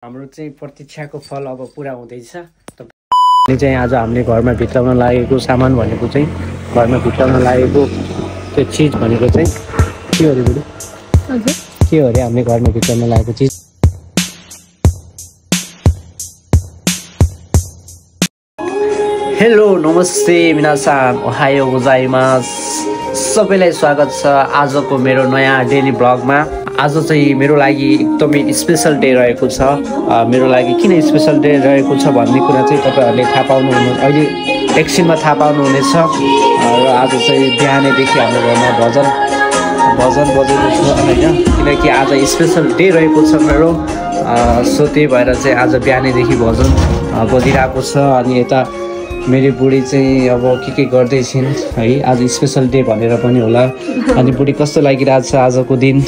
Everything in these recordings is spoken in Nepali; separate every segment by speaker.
Speaker 1: हाम्रो चाहिँ प्रतीक्षाको फल अब पुरा हुँदैछ। तपाईँले चाहिँ आज हामीले घरमा भित्राउन लागेको सामान भनेको चाहिँ घरमा भित्राउन लागेको त्यो चिज भनेको चाहिँ के हो रे बुढी? हजुर के हो रे हामीले घरमा भित्राउन लागेको चिज? हेलो नमस्ते मिनासान ओहायो गोजाइमासु। सबैलाई स्वागत छ आजको मेरो नयाँ डेली ब्लगमा। आज चाहिँ मेरो लागि एकदमै स्पेसल डे रहेको छ। मेरो लागि किन स्पेसल डे रहेको छ भन्ने कुरा चाहिँ तपाईँहरूले थाहा पाउनुहुने अहिले एकछिनमा थाहा पाउनुहुनेछ। र आज चाहिँ बिहानैदेखि हाम्रो घरमा भजन बजाउँदैछ होइन, किनकि आज स्पेसल डे रहेको छ मेरो। सो त्यही भएर चाहिँ आज बिहानैदेखि भजन बजिरहेको छ। अनि यता मेरी बुढी चाहिँ अब के गर्दैछिन् है, आज स्पेसल डे भनेर पनि होला। अनि बुढी कस्तो लागिरहेको छ आजको दिन?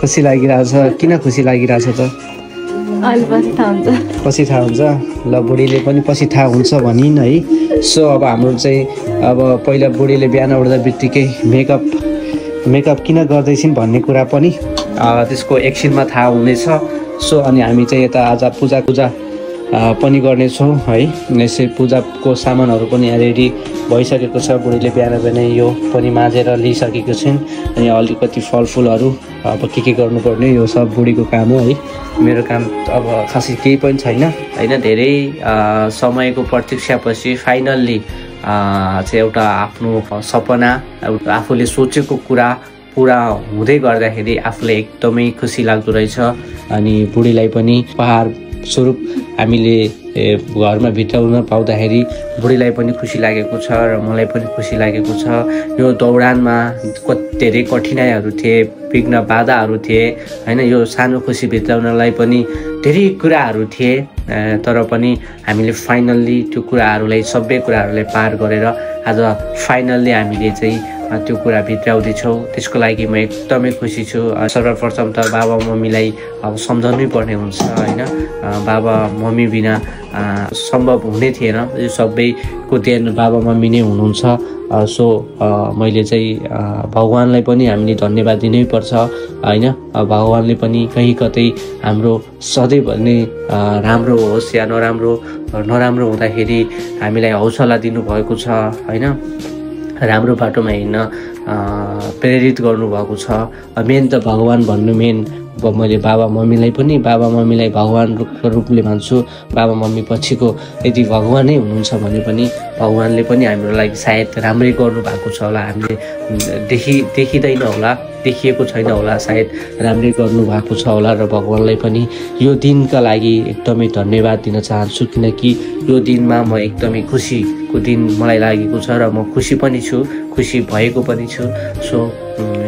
Speaker 1: खुसी लागिरहेछ। किन खुसी लागिरहेछ त? पछि थाहा हुन्छ। ल बुढीले पनि पछि थाहा हुन्छ भनिन् है। सो अब हाम्रो चाहिँ अब पहिला बुढीले बिहान उठ्दा बित्तिकै मेकअप किन गर्दैछिन् भन्ने कुरा पनि त्यसको एकछिनमा थाहा हुनेछ। सो अनि हामी चाहिँ यता आज पूजा पनि गर्नेछौँ है। यसै पूजाको सामानहरू पनि रेडी भइसकेको छ। बुढीले बिहान यो पनि माझेर लिइसकेको छिन्। अनि अलिकति फलफुलहरू अब के गर्नुपर्ने यो सब बुढीको काम हो है। मेरो काम अब खासै केही पनि छैन होइन। धेरै समयको प्रतीक्षापछि फाइनल्ली चाहिँ एउटा आफ्नो सपना आफूले सोचेको कुरा पुरा हुँदै गर्दाखेरि आफूलाई एकदमै खुसी लाग्दो रहेछ। अनि बुढीलाई पनि उपहार स्वरूप हामीले घरमा भित्राउन पाउँदाखेरि बुढीलाई पनि खुसी लागेको छ र मलाई पनि खुसी लागेको छ। यो दौडानमा धेरै कठिनाइहरू थिए, विघ्न बाधाहरू थिए होइन। यो सानो खुसी भित्राउनलाई पनि धेरै कुराहरू थिए, तर पनि हामीले फाइनल्ली त्यो कुराहरूलाई सबै कुराहरूलाई पार गरेर आज फाइनल्ली हामीले चाहिँ त्यो कुरा भित्राउँदैछौँ। त्यसको लागि म एकदमै खुसी छु। सर्वप्रथम त बाबा मम्मीलाई अब सम्झाउनै पर्ने हुन्छ होइन। बाबा मम्मी बिना सम्भव हुने थिएन। यो सबैको देन बाबा मम्मी नै हुनुहुन्छ। सो मैले चाहिँ भगवान्लाई पनि हामीले धन्यवाद दिनै पर्छ होइन। भगवान्ले पनि कहीँ कतै हाम्रो सधैँ नै राम्रो होस् या नराम्रो हुँदाखेरि हामीलाई हौसला दिनुभएको छ होइन। राम्रो बाटोमा हिँड्न प्रेरित गर्नुभएको छ। मेन त भगवान् भन्नु मैले बाबा मम्मीलाई भगवान्को रूपले मान्छु। बाबा मम्मी पछिको यदि भगवानै हुनुहुन्छ भने पनि भगवान्ले पनि हाम्रो लागि सायद राम्रै गर्नुभएको छ होला। हामीले देखिँदैन होला, देखिएको छैन होला, सायद राम्रै गर्नुभएको छ होला। र भगवान्लाई पनि यो दिनका लागि एकदमै धन्यवाद दिन चाहन्छु, किनकि यो दिनमा म एकदमै खुसीको दिन मलाई लागेको छ र म खुसी पनि छु, खुसी भएको पनि छु। सो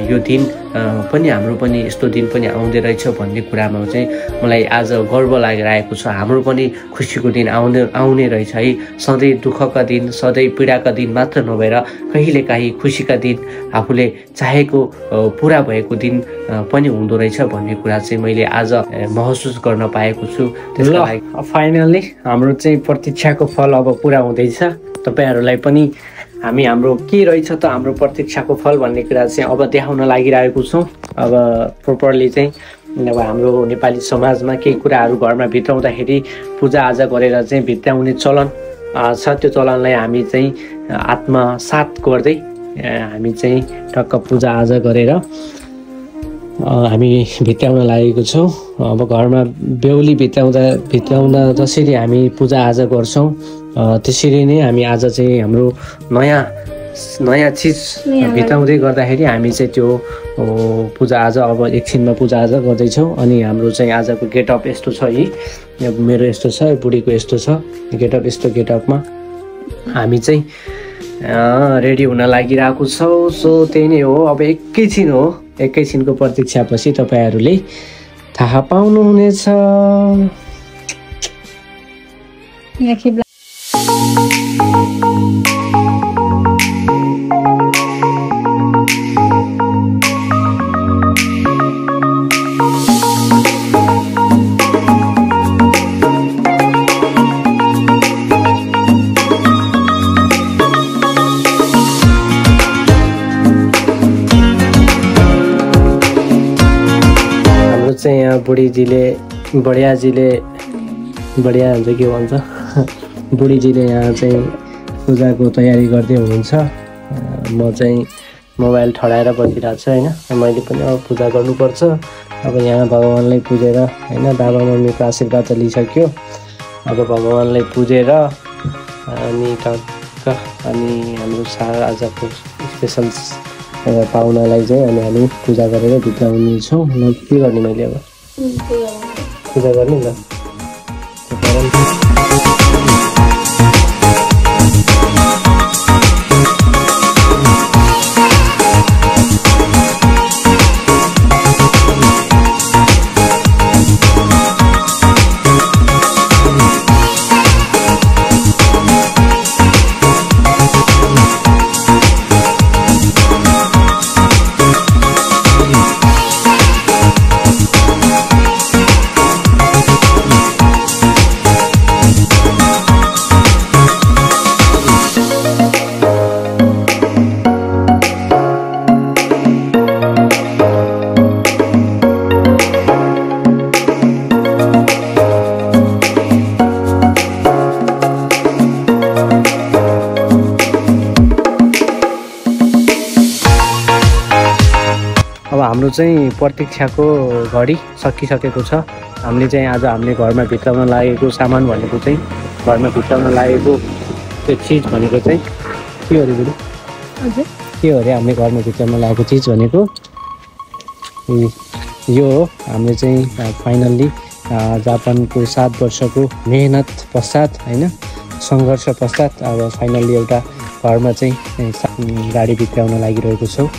Speaker 1: यो दिन पनि हाम्रो पनि यस्तो दिन पनि आउँदै रहेछ भन्ने कुरामा चाहिँ मलाई आज गर्व लागिरहेको छ। हाम्रो पनि खुसीको दिन आउने रहेछ है। सधैँ दुःखका दिन, सधैँ पीडाका दिन मात्र नभएर कहिलेकाहीँ खुसीका दिन, आफूले चाहेको पुरा भएको दिन पनि हुँदो रहेछ भन्ने कुरा चाहिँ मैले आज महसुस गर्न पाएको छु। त्यसको लागि फाइनल्ली हाम्रो चाहिँ प्रतीक्षाको फल अब पुरा हुँदैछ। तपाईँहरूलाई पनि हाम्रो के रहेछ त हाम्रो प्रतीक्षाको फल भन्ने कुरा चाहिँ अब देखाउन लागिरहेको छौँ। अब प्रोपरली चाहिँ अब हाम्रो नेपाली समाजमा केही कुराहरू घरमा भित्राउँदाखेरि पूजाआजा गरेर चाहिँ भित्राउने चलन छ। त्यो चलनलाई हामी चाहिँ आत्मसात गर्दै हामी चाहिँ टक्क पूजाआजा गरेर हामी भित्राउन लागेको छौँ। अब घरमा बेहुली भित्राउँदा जसरी हामी पूजाआजा गर्छौँ त्यसरी नै हामी आज चाहिँ हाम्रो नयाँ चिज भित्राउँदै गर्दाखेरि हामी चाहिँ त्यो पूजाआजा अब एकछिनमा पूजाआजा गर्दैछौँ। अनि हाम्रो चाहिँ आजको गेटअप यस्तो छ है। मेरो यस्तो छ, बुढीको यस्तो छ गेटअप। यस्तो गेटअपमा हामी चाहिँ रेडी हुन लागिरहेको छौँ। सो त्यही नै हो। अब एकैछिनको प्रतीक्षापछि तपाईँहरूले थाहा पाउनुहुनेछ। चाहिँ यहाँ बढियाजीले बढिया हुन्छ के भन्छ बुढीजीले यहाँ चाहिँ पूजाको तयारी गर्दै हुनुहुन्छ। म चाहिँ मोबाइल ठडाएर बसिरहेको छु होइन। मैले पनि अब पूजा गर्नुपर्छ। अब यहाँ भगवान्लाई पुजेर होइन बाबा मम्मीको आशीर्वाद त लिइसक्यो। अब भगवान्लाई पुजेर अनि अनि हाम्रो आजको स्पेसल पाहुनालाई चाहिँ अनि हामी पूजा गरेर भित्राउनेछौँ। के गर्ने मैले अब पूजा गर्ने ल। अब हाम्रो चाहिँ प्रतीक्षाको घडी सकिसकेको छ। हामीले चाहिँ आज हामीले घरमा भित्राउन लागेको सामान भनेको चाहिँ घरमा भित्राउन लागेको त्यो चिज भनेको चाहिँ के हो अरे बुढी? हजुर के हो अरे हामीले घरमा भित्राउन लागेको चिज भनेको यो हो। हामीले चाहिँ फाइनल्ली जापानको 7 वर्षको मेहनत पश्चात होइन सङ्घर्ष पश्चात अब फाइनल्ली एउटा घरमा चाहिँ गाडी भित्राउन लागिरहेको छौँ।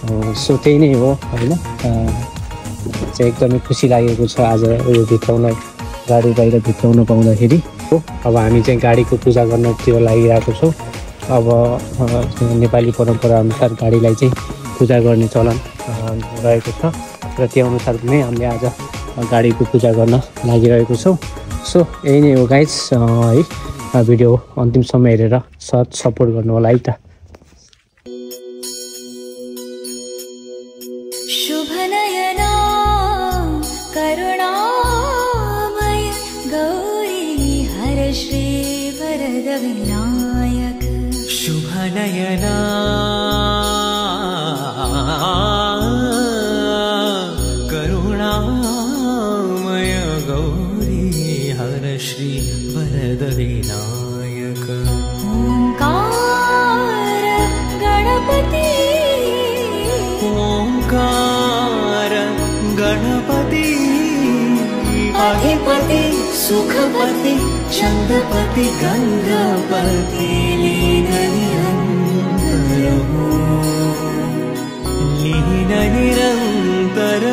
Speaker 1: सो त्यही नै हो होइन। चाहिँ एकदमै खुसी लागेको छ आज यो भित्राउन गाडी बाहिर भित्राउन पाउँदाखेरि। अब हामी चाहिँ गाडीको पूजा गर्नतिर लागिरहेको छौँ। अब नेपाली परम्परा अनुसार गाडीलाई चाहिँ पूजा गर्ने चलन रहेको छ र त्यो अनुसार नै हामीले आज गाडीको पूजा गर्न लागिरहेको छौँ। सो यही नै हो गाइज है। भिडियो अन्तिमसम्म हेरेर सपोर्ट गर्नु होला है त।
Speaker 2: विनायक शुभ नयना करुणामय गौरी हर श्री वरद विनायक ओंकार गणपति अधिपति सुखपति चंद्रपति गंगापति लीन निरंतर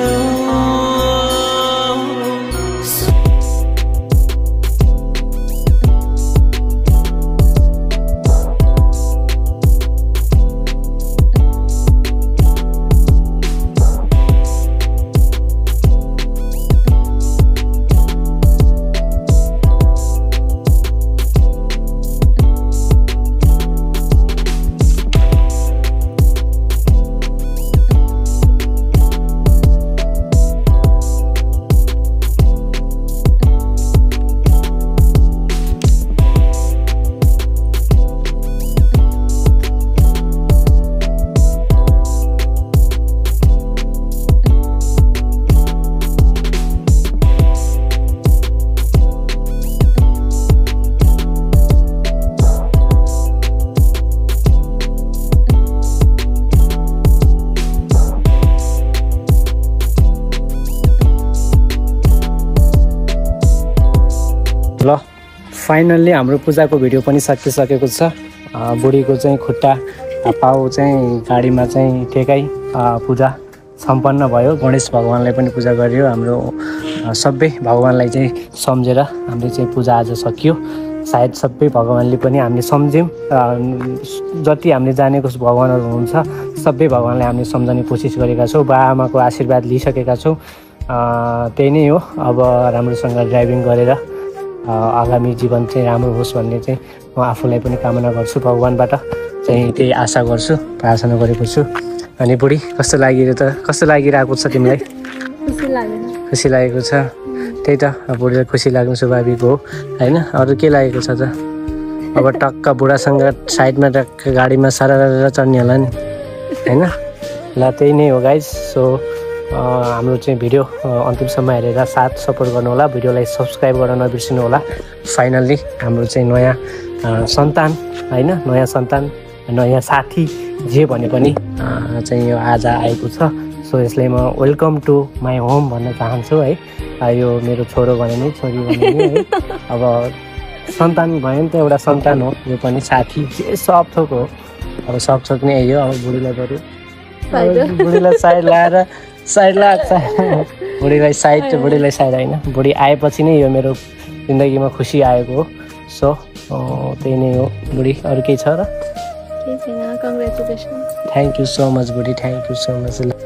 Speaker 1: ल फाइनल्ली हाम्रो पूजाको भिडियो पनि सकिसकेको छ। बुढीको चाहिँ खुट्टा पाउ चाहिँ गाडीमा चाहिँ टेकाइ पूजा सम्पन्न भयो। गणेश भगवान्लाई पनि पूजा गरियो। हाम्रो सबै भगवान्लाई चाहिँ सम्झेर हामीले चाहिँ पूजा आज सकियो। सायद सबै भगवान्ले पनि हामीले सम्झ्यौँ। जति हामीले जानेको भगवान्हरू हुनुहुन्छ सबै भगवान्लाई हामीले सम्झने कोसिस गरेका छौँ। बाआमाको आशीर्वाद लिइसकेका छौँ। त्यही नै हो। अब राम्रोसँग ड्राइभिङ गरेर आगामी जीवन चाहिँ राम्रो होस् भन्ने चाहिँ म आफूलाई पनि कामना गर्छु। भगवान्बाट चाहिँ त्यही आशा गर्छु, प्रार्थना गरेको छु। अनि बुढी कस्तो लागिरहेको छ तिमीलाई? खुसी लागेको छ त्यही त बुढीलाई खुसी लाग्नु स्वाभाविक हो होइन अरू के लागेको छ त अब टक्क बुढासँग साइडमा टक्क गाडीमा सारा चढ्ने होला नि होइन ल त्यही नै हो गाइज सो हाम्रो चाहिँ भिडियो अन्तिमसम्म हेरेर साथ सपोर्ट गर्नु होला भिडियोलाई सब्सक्राइब गर्न नबिर्सिनु होला फाइनल्ली हाम्रो चाहिँ नयाँ सन्तान होइन नयाँ सन्तान नयाँ साथी जे भने पनि चाहिँ यो आज आएको छ सो यसलाई म वेलकम टु माई होम भन्न चाहन्छु है यो मेरो छोरो भने नि छोरी भने नि है अब सन्तान भयो नि त एउटा सन्तान हो यो पनि साथी जे सब थोक हो अब सब थोक नै यो अब बुढीलाई बरु बुढीलाई साइड लगाएर बुढीलाई साइड होइन बुढी आएपछि नै यो मेरो जिन्दगीमा खुसी आएको हो सो त्यही नै हो बुढी अरू केही छ र थ्याङ्क यू सो मच बुढी थ्याङ्क यू सो मच